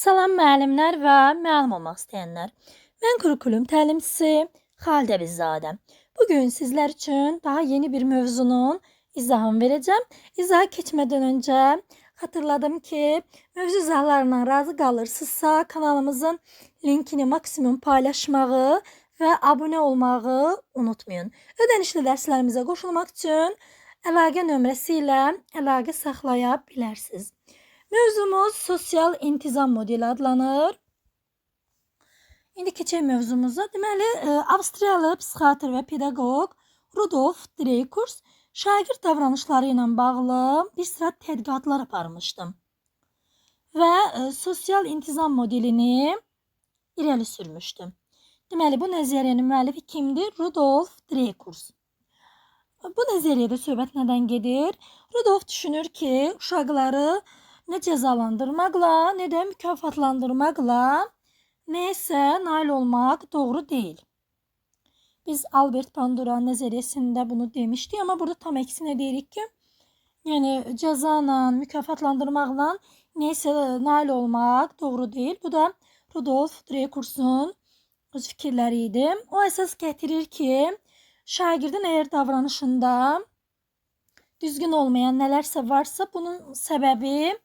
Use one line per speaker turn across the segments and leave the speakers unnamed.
Salam müəllimlər və müəllim olmaq istəyənlər. Mən kurikulum təlimçisi Xalidə Əbizzadə. Bugün sizlər üçün daha yeni bir mövzunun izahını verəcəm. İzaha keçmədən öncə xatırladım ki, mövzu izahlarından razı qalırsınızsa kanalımızın linkini maksimum paylaşmağı və abunə olmağı unutmayın. Ödənişli dərslərimizə qoşulmaq üçün əlaqə nömrəsi ilə əlaqə saxlaya bilərsiniz. Mövzumuz sosial intizam modeli adlanır. İndi keçək mövzumuza. Deməli, Avstriyalı psixiatr və pedaqoq Rudolf Dreikurs şagird davranışları ilə bağlı bir sıra tədqiqatlar aparmışdı və sosial intizam modelini irəli sürmüşdü. Deməli, bu nəzəriyyənin müəllifi kimdir? Rudolf Dreikurs. Bu nəzəriyyədə söhbət nədən gedir? Rudolf düşünür ki, uşaqları nə cəzalandırmaqla, nə də mükafatlandırmaqla nəsə nail olmaq doğru deyil. Biz Albert Bandura nəzəriyyəsində bunu demişdik, amma burada tam əksinə deyirik ki, yəni cəza ilə, mükafatlandırmaqla nəsə nail olmaq doğru deyil. Bu da Rudolf Dreikursun öz fikirləri idi. O əsas gətirir ki, şagirdin əgər davranışında düzgün olmayan nələrsə varsa, bunun səbəbi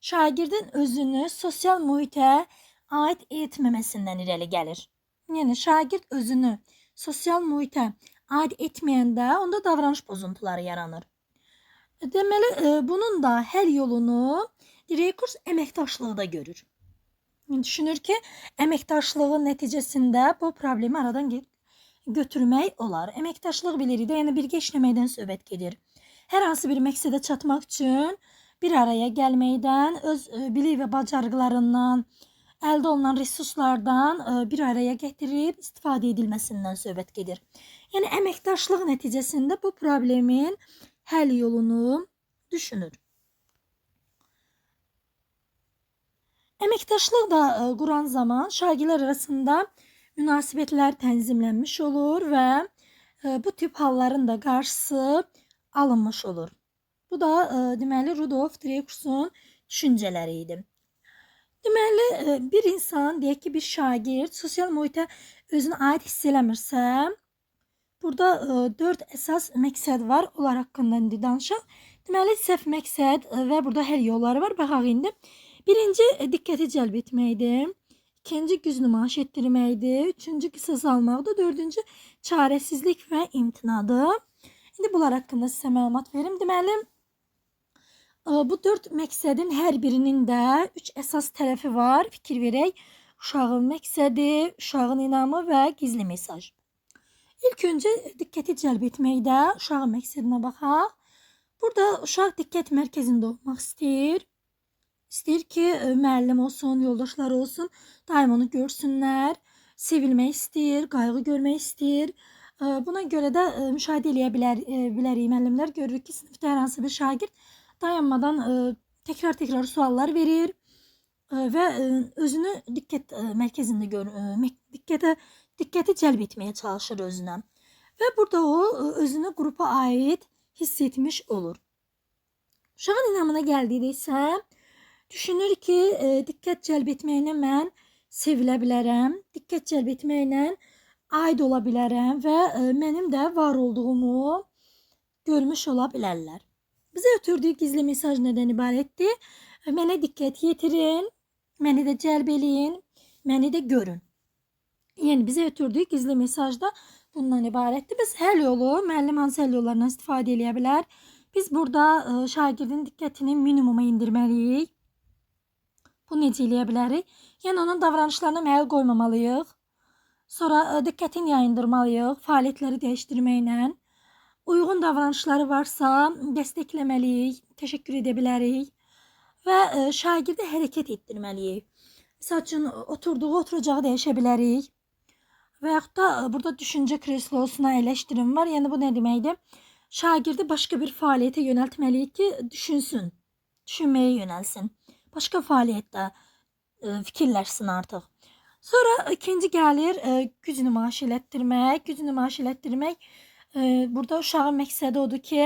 şagirdin özünü sosial mühitə aid etməməsindən irəli gəlir. Yəni şagird özünü sosial mühitə aid etməyəndə onda davranış pozuntuları yaranır. Deməli, bunun da həll yolunu Dreikurs əməkdaşlıqda görür. Yəni, düşünür ki, əməkdaşlığın nəticəsində bu problemi aradan götürmək olar. Əməkdaşlıq bilirik də, yəni birgə işləməkdən söhbət gedir. Hər hansı bir məqsədə çatmaq üçün bir araya gəlməkdən, öz bilik və bacarıqlarından, əldə olunan resurslardan bir araya gətirib istifadə edilməsindən söhbət gedir. Yəni əməkdaşlıq nəticəsində bu problemin həll yolunu düşünür. Əməkdaşlıq da quran zaman şagirdlər arasında münasibətlər tənzimlənmiş olur və bu tip halların da qarşısı alınmış olur. Bu da deməli Rudolf Dreikursun düşüncələri idi. Deməli, bir insan, deyək ki, bir şagird sosial mühitə özünə aid hiss eləmirsə, burada 4 əsas məqsəd var. Onlar haqqında indi danışaq. Deməli, səhv məqsəd və burada həll yolları var. Baxaq indi. Birinci, diqqəti cəlb etməkdir. İkinci, güc nümayiş etdirməkdir. Üçüncü, qisas almaqdır. Dördüncü, çarəsizlik və imtinadır. İndi bunlar haqqında sizə məlumat verim. Deməli, bu 4 məqsədin hər birinin də 3 əsas tərəfi var. Fikir verək. Uşağın məqsədi, uşağın inamı və gizli mesaj. İlk öncə diqqəti cəlb etməkdə uşağın məqsədinə baxaq. Burada uşaq diqqət mərkəzində olmaq istəyir. İstəyir ki, müəllim olsun, yoldaşları olsun, daim onu görsünlər. Sevilmək istəyir, qayğı görmək istəyir. Buna görə də müşahidə eləyə bilərik müəllimlər. Görürük ki, sinifdə hər hansı bir şagird dayanmadan təkrar-təkrar suallar verir və özünü diqqət mərkəzində diqqəti cəlb etməyə çalışır özünə. Və burada o özünü qrupa aid hiss etmiş olur. Uşağın inamına gəldikdə isə düşünür ki, diqqət cəlb etməklə mən sevilə bilərəm, diqqət cəlb etməklə aid ola bilərəm və mənim də var olduğumu görmüş ola bilərlər. Bizə ötürdüyü gizli mesaj nədən ibarətdir? Mənə diqqət yetirin, məni də cəlb eləyin, məni də görün. Yəni bizə ötürdüyü gizli mesaj da bundan ibarətdir. Biz həll yolu, müəllim hansı həll yollarından istifadə eləyə bilər? Biz burada şagirdin diqqətini minimuma indirməliyik. Bu necə eləyə bilərik? Yəni onun davranışlarına məhəl qoymamalıyıq. Sonra diqqətini yayındırmalıyıq fəaliyyətləri dəyişdirməklə. Uyğun davranışları varsa dəstəkləməliyik, təşəkkür edə bilərik və şagirdi hərəkət etdirməliyik. Misal üçün, oturduğu oturacağı dəyişə bilərik. Və yaxud da burada düşüncə kreslosuna əyləşdirim var. Yəni bu nə deməkdir? Şagirdi başqa bir fəaliyyətə yönəltməliyik ki, düşünsün, düşünməyə yönəlsin. Başqa fəaliyyətdə fikirləşsin artıq. Sonra ikinci gəlir güc nümayiş elətdirmək. Güc nümayiş elətdirmək burada uşağın məqsədi odur ki,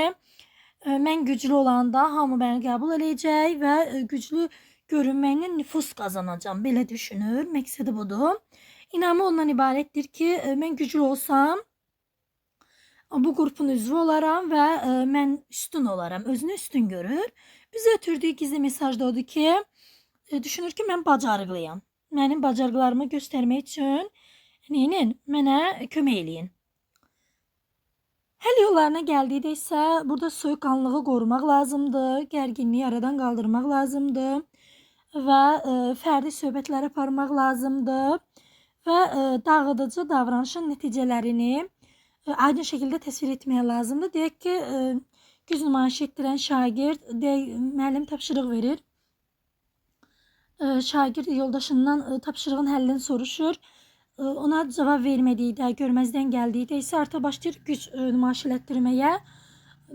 mən güclü olanda hamı məni qəbul eləyəcək və güclü görünməklə nüfuz qazanacağam. Belə düşünür. Məqsədi budur. İnamı ondan ibarətdir ki, mən güclü olsam, bu qrupun üzvü olaram və mən üstün olaram. Özünü üstün görür. Bizə ötürdüyü gizli mesaj da odur ki, düşünür ki, mən bacarıqlıyam. Mənim bacarıqlarımı göstərmək üçün neyinin? Mənə kömək eləyin. Həll yollarına gəldikdə isə burada soyuqqanlılığı qorumaq lazımdır, gərginliyi aradan qaldırmaq lazımdır və fərdi söhbətlər aparmaq lazımdır və dağıdıcı davranışın nəticələrini aydın şəkildə təsvir etmək lazımdır. Deyək ki, güc nümayiş etdirən şagird, deyək, müəllim tapşırıq verir. Şagird yoldaşından tapşırığın həllini soruşur. Ona cavab vermədikdə, görməzdən gəldikdə isə artıq başlayır güc nümayiş elətdirməyə.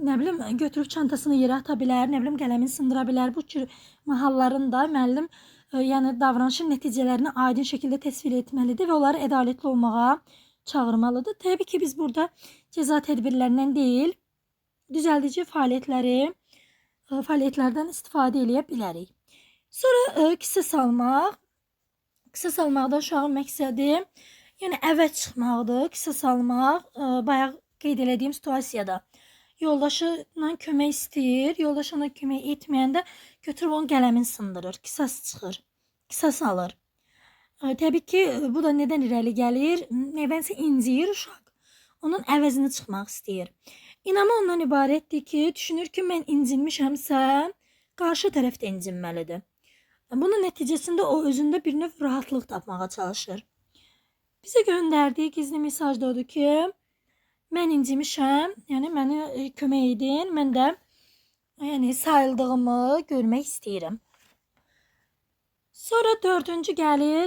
Nə bilim, götürüb çantasını yerə ata bilər, nə bilim, qələmini sındıra bilər. Bu cür mahalların da müəllim yəni davranışın nəticələrini aydın şəkildə təsvir etməlidir və onları ədalətli olmağa çağırmalıdır. Təbii ki, biz burada cəza tədbirlərindən deyil, düzəldici fəaliyyətlərdən istifadə eləyə bilərik. Sonra qisas almaq. Qisas almaqda uşağın məqsədi, yəni əvəz çıxmaqdır. Qisas almaq, bayaq qeyd elədiyim situasiyada yoldaşından kömək istəyir, yoldaşı ona kömək etməyəndə götürüb onun qələmini sındırır, qisas çıxır, qisas alır. Təbii ki, bu da nədən irəli gəlir? Nədənsə inciyir uşaq. Onun əvəzini çıxmaq istəyir. İnamı ondan ibarətdir ki, düşünür ki, mən incinmişəmsə, qarşı tərəf də incinməlidir. Bunun nəticəsində o özündə bir növ rahatlıq tapmağa çalışır. Bizə göndərdiyi gizli mesaj da odur ki, mən incimişəm, yəni mənə kömək edin, mən də yəni sayıldığımı görmək istəyirəm. Sonra dördüncü gəlir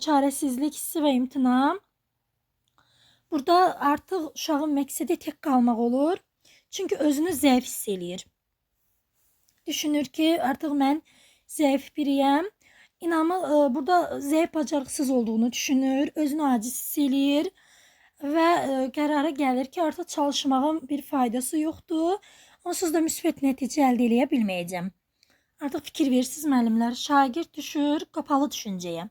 çarəsizlik hissi və imtina. Burada artıq uşağın məqsədi tək qalmaq olur. Çünki özünü zəif hiss eləyir. Düşünür ki, artıq mən zəif biriyəm. İnamı burada zəif, bacarıqsız olduğunu düşünür, özünü aciz hiss eləyir və qərara gəlir ki, artıq çalışmağın bir faydası yoxdur. Onsuz da müsbət nəticə əldə eləyə bilməyəcəm. Artıq fikir verirsiniz müəllimlər, şagird düşür qapalı düşüncəyə.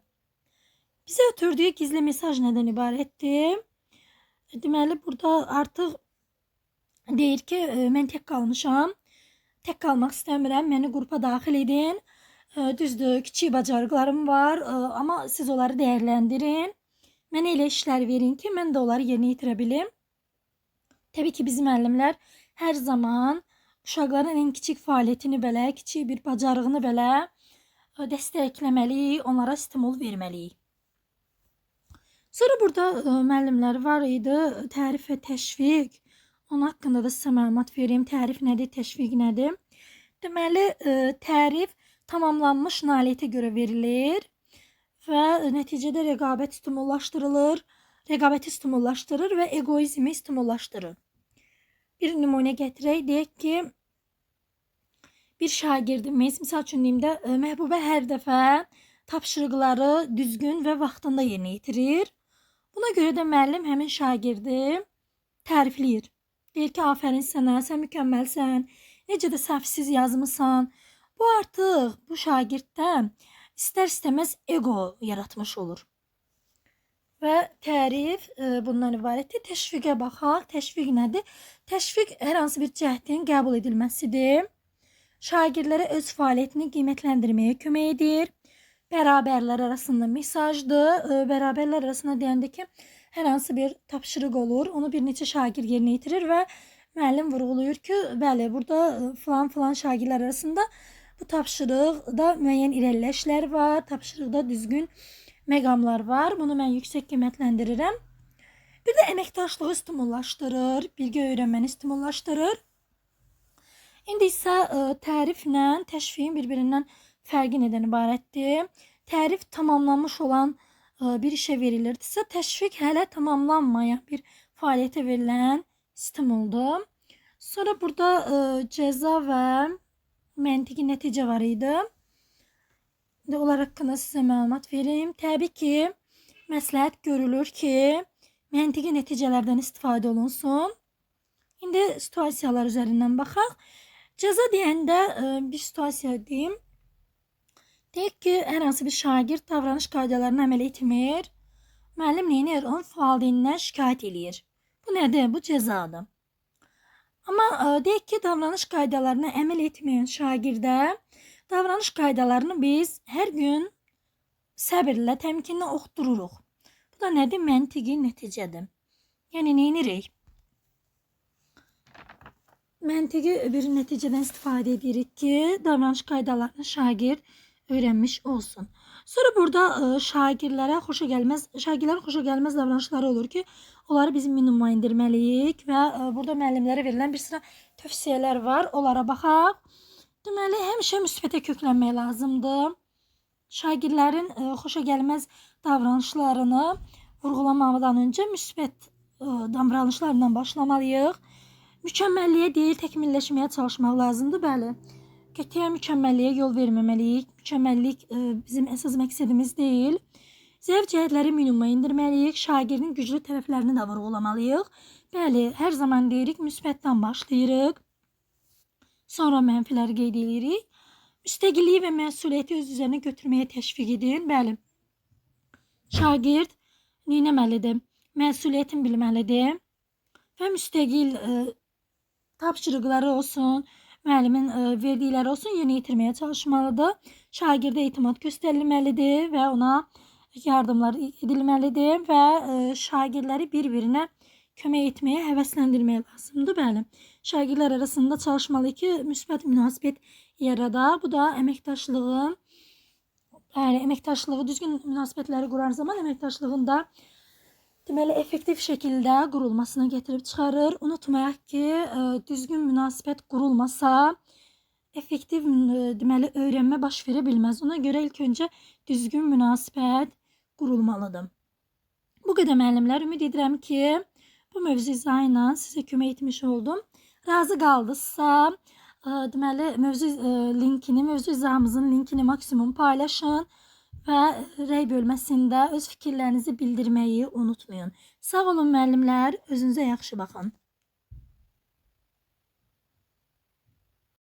Bizə ötürdüyü gizli mesaj nədən ibarətdir? Deməli, burada artıq deyir ki, mən tək qalmışam, tək qalmaq istəmirəm, məni qrupa daxil edin. Düzdür, kiçik bacarıqlarım var, amma siz onları dəyərləndirin. Mənə elə işlər verin ki, mən də onları yerinə yetirə bilim. Təbii ki, biz müəllimlər hər zaman uşaqların ən kiçik fəaliyyətini belə, kiçik bir bacarığını belə dəstəkləməliyik, onlara stimul verməliyik. Sonra burada müəllimlər var idi, tərif və təşviq. Onun haqqında da sizə məlumat verim. Tərif nədir, təşviq nədir? Deməli, tərif tamamlanmış nailiyyətə görə verilir və nəticədə rəqabət stimullaşdırılır, rəqabəti stimullaşdırır və egoizmi stimullaşdırır. Bir nümunə gətirək, deyək ki, bir şagirdimiz, misal üçün deyim də, Məhbubə hər dəfə tapşırıqları düzgün və vaxtında yerinə yetirir. Buna görə də müəllim həmin şagirdi tərifləyir. Deyir ki, afərin sənə, sən mükəmməlsən, necə də səhvsiz yazmısan. Bu artıq bu şagirddə istər-istəməz ego yaratmış olur. Və tərif bundan ibarətdir. Təşviqə baxaq. Təşviq nədir? Təşviq hər hansı bir cəhdin qəbul edilməsidir. Şagirdlərə öz fəaliyyətini qiymətləndirməyə kömək edir. Bərabərlər arasında mesajdır. Bərabərlər arasında deyəndə ki, hər hansı bir tapşırıq olur. Onu bir neçə şagird yerinə yetirir və müəllim vurğulayır ki, bəli, burada filan-filan şagirdlər arasında bu tapşırıqda müəyyən irəliləyişlər var, tapşırıqda düzgün məqamlar var. Bunu mən yüksək qiymətləndirirəm. Bir də əməkdaşlığı stimullaşdırır, birgə öyrənməni stimullaşdırır. İndi isə təriflə təşviqin bir-birindən fərqi nədən ibarətdir? Tərif tamamlanmış olan bir işə verilirdisə, təşviq hələ tamamlanmayan bir fəaliyyətə verilən stimuldur. Sonra burada cəza və məntiqi nəticə var idi. İndi onlar haqqında sizə məlumat verim. Təbii ki, məsləhət görülür ki, məntiqi nəticələrdən istifadə olunsun. İndi situasiyalar üzərindən baxaq. Cəza deyəndə bir situasiya deyim. Deyək ki, hər hansı bir şagird davranış qaydalarına əməl etmir. Müəllim nə edir? Onun valideynindən şikayət eləyir. Bu nədir? Bu cəzadır. Amma deyək ki, davranış qaydalarına əməl etməyən şagirdə davranış qaydalarını biz hər gün səbirlə, təmkinlə oxudururuq. Bu da nədir? Məntiqi nəticədir. Yəni, nə edirik? Məntiqi bir nəticədən istifadə edirik ki, davranış qaydalarını şagird öyrənmiş olsun. Sonra burada şagirdlərə şagirdlərin xoşa gəlməz davranışları olur ki, onları biz minimuma endirməliyik və burada müəllimlərə verilən bir sıra tövsiyələr var. Onlara baxaq. Deməli, həmişə müsbətə köklənmək lazımdır. Şagirdlərin xoşa gəlməz davranışlarını vurğulamamadan öncə müsbət davranışlarından başlamalıyıq. Mükəmməlliyə deyil, təkmilləşməyə çalışmaq lazımdır. Bəli, qətiyyən mükəmməlliyə yol verməməliyik. Mükəmməllik bizim əsas məqsədimiz deyil. Zəif cəhətləri minimuma endirməliyik. Şagirdin güclü tərəflərini də vurğulamalıyıq. Bəli, hər zaman deyirik, müsbətdən başlayırıq. Sonra mənfiləri qeyd edirik. Müstəqilliyi və məsuliyyəti öz üzərinə götürməyə təşviq edin. Bəli, şagird nə etməlidir? Məsuliyyətini bilməlidir və müstəqil tapşırıqları olsun, müəllimin verdikləri olsun, yerinə yetirməyə çalışmalıdır. Şagirdə etimad göstərilməlidir və ona yardımlar edilməlidir və şagirdləri bir-birinə kömək etməyə həvəsləndirmək lazımdır. Bəli, şagirdlər arasında çalışmalı ki, müsbət münasibət yaradaq. Bu da əməkdaşlığın, bəli, əməkdaşlığı düzgün münasibətləri quran zaman əməkdaşlığın da deməli, effektiv şəkildə qurulmasına gətirib çıxarır. Unutmayaq ki, düzgün münasibət qurulmasa, effektiv deməli, öyrənmə baş verə bilməz. Ona görə ilk öncə düzgün münasibət qurulmalıdır. Bu qədər müəllimlər, ümid edirəm ki, bu mövzu izahı ilə sizə kömək etmiş oldum. Razı qaldısa, deməli, mövzu linkini, mövzu izahımızın linkini maksimum paylaşın və rəy bölməsində öz fikirlərinizi bildirməyi unutmayın. Sağ olun müəllimlər, özünüzə yaxşı baxın.